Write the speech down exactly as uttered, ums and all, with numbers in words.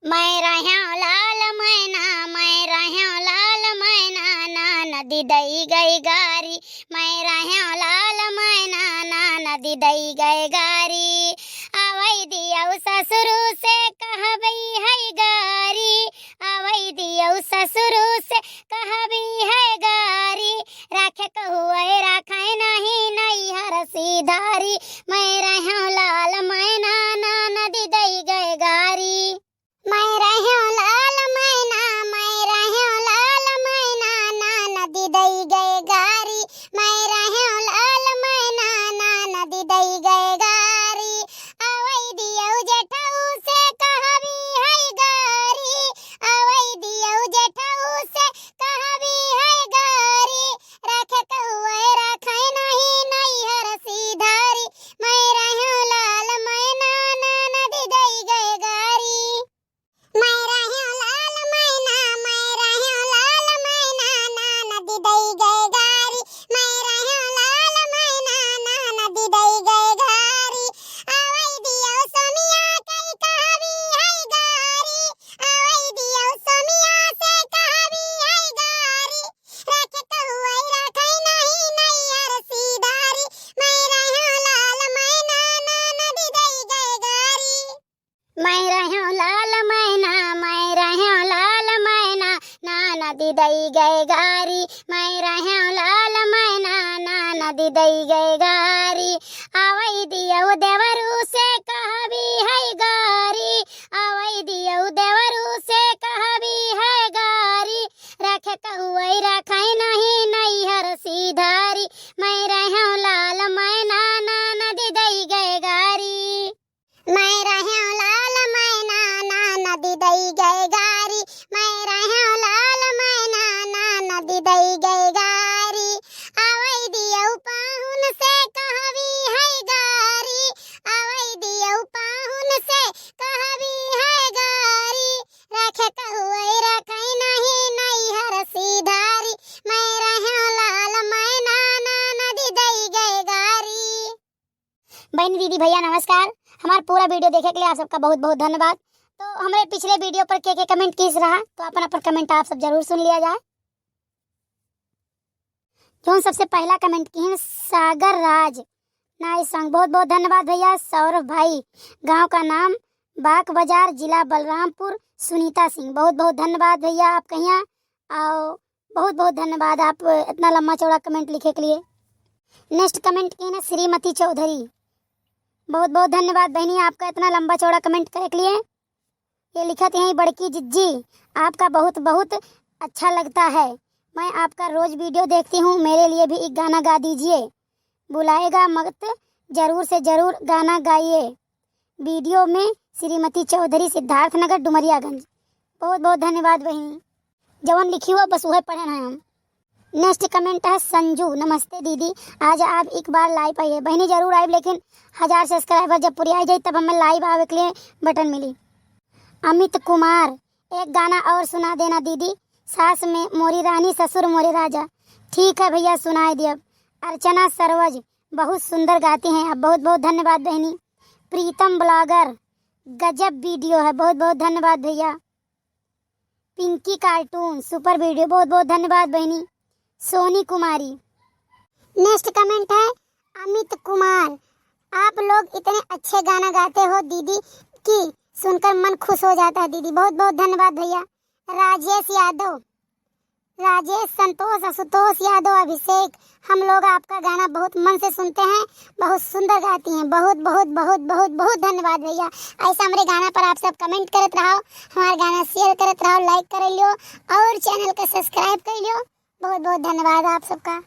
मैं रहेंव लाल मैना, मैं रहेंव लाल मैना, ना नदी दई गई गारी। मैं रहेंव लाल मैना, ना नदी दई गई गारी। आवै दियौ ससुरु से कहबी है गारी, आवै दियौ ससुरु से कहबी है गारी। राखे कहुए राखै नहीं नैहर सिधारी। मैं रहेंव लाल मैना, ना नदी दई गई गारी। मैं रहेंव लाल मैना, मैं रहेंव लाल मैना, ना नदी दई गई गारी। मैं रहेंव लाल मैना, ना नदी दई गई गारी। आवै दियौ जेठऊ से कहबी है गारी, आवै दियौ जेठऊ से कहबी है गारी। राखे कहुए राखै नहीं नैहर सिधारी। मैं रहेंव लाल मैना, ना नदी दई गई गारी। मैं रहेंव लाल मैना, मैं रहेंव लाल मैना, ना नदी दई गई गारी। मैं रहेंव लाल मैना, ना नदी दई गई गारी। आवै दियौ सोमिया कई कहबी है गारी, आवै दियौ सोमिया से कहबी है गारी। राखे कहुए राखै नहीं नैहर सिधारी। मैं रहेंव लाल मैना, ना नदी दई गई गारी। मैं रहेंव लाल मैना, मैं रहेंव लाल मैना, ना नदी दई गई गारी। मैं रहेंव लाल मैना, ना नदी दई गई गारी। आवै दियौ देवरु से कहबी है गारी, आवै दियौ देवरु से कहबी है गारी। राखे कहुए राखै नहीं नैहर सिधारी। मैं रहेंव लाल मैना, ना नदी दई गई गारी। मैं रहेंव लाल मैना, ना नदी दई गई गारी। मैं रहेंव लाल मैना, ना नदी दई गई गारी। आवै दियौ पाहुन से कहबी है गारी, आवै दियौ पाहुन से कहबी है गारी। राखे कहुए राखै नहीं नैहर सिधारी। मैं रहेंव लाल मैना, ना नदी दई गई गारी। बहन दीदी भैया नमस्कार, हमार पूरा video देखे के लिए आप सबका बहुत बहुत धन्यवाद। तो हमरे पिछले video पर के के comment किहिस रहा, तो अपन अपन comment आप सब जरूर सुन लिया जाए। जौन सबसे पहला comment किहिन सागर राज, nice song, बहुत बहुत धन्यवाद भैया। सौरभ भाई, गांव का नाम बाग बाजार, जिला बलरामपुर, सुनीता सिंह, बहुत बहुत धन्यवाद भैया आपका यहाँ। और बहुत बहुत धन्यवाद आप इतना लंबा चौड़ा comment लिखे के लिए। Next comment किहिन श्रीमती चौधरी, बहुत बहुत धन्यवाद बहनी आपका इतना लंबा चौड़ा comment करे के लिए। ये लिखत हैं बड़की जिज्जी, आपका बहुत बहुत अच्छा लगता है, मैं आपका रोज video देखती हूँ, मेरे लिए भी एक गाना गा दीजिए। बुलाएगा मत, जरूर से जरूर गाना गाइए। Video में श्रीमती चौधरी, सिद्धार्थनगर, डुमरियागंज। बहुत बहुत धन्यवाद बहिनी। जवन लिखी हुआ बस उहे पढ़न है हम। Next comment है संजू, नमस्ते दीदी, आज आप एक बार live आइए। बहिनी जरूर आइब, लेकिन हजार subscriber जब पुरियाई जाई तब हमें live आवे के लिए button मिली। अमित कुमार, एक गाना और सुना देना दीदी, सास में मोरी रानी ससुर मोरे राजा। ठीक है भैया सुनाई दियब। अर्चना सरोज, बहुत सुंदर गाती हैं आप, बहुत बहुत धन्यवाद बहिनी। प्रीतम blogger, गजब video है, बहुत बहुत धन्यवाद भैया। पिंकी cartoon, super video, बहुत बहुत धन्यवाद बहिनी। सोनी कुमारी। Next comment है अमित कुमार, आप लोग इतने अच्छे गाना गाते हो दीदी कि सुनकर मन खुश हो जाता है दीदी, बहुत बहुत धन्यवाद भैया। राजेश यादव, राजेश, संतोष, आशुतोष यादव, अभिषेक, हम लोग आपका गाना बहुत मन से सुनते हैं, बहुत सुंदर गाती हैं। बहुत बहुत बहुत बहुत बहुत धन्यवाद भैया। ऐसा हमरे गाना पर आप सब comment करत रहो, हमारे गाना share करत रहो, like कर लियो और channel का subscribe कर लियो। बहुत बहुत धन्यवाद आप सबका।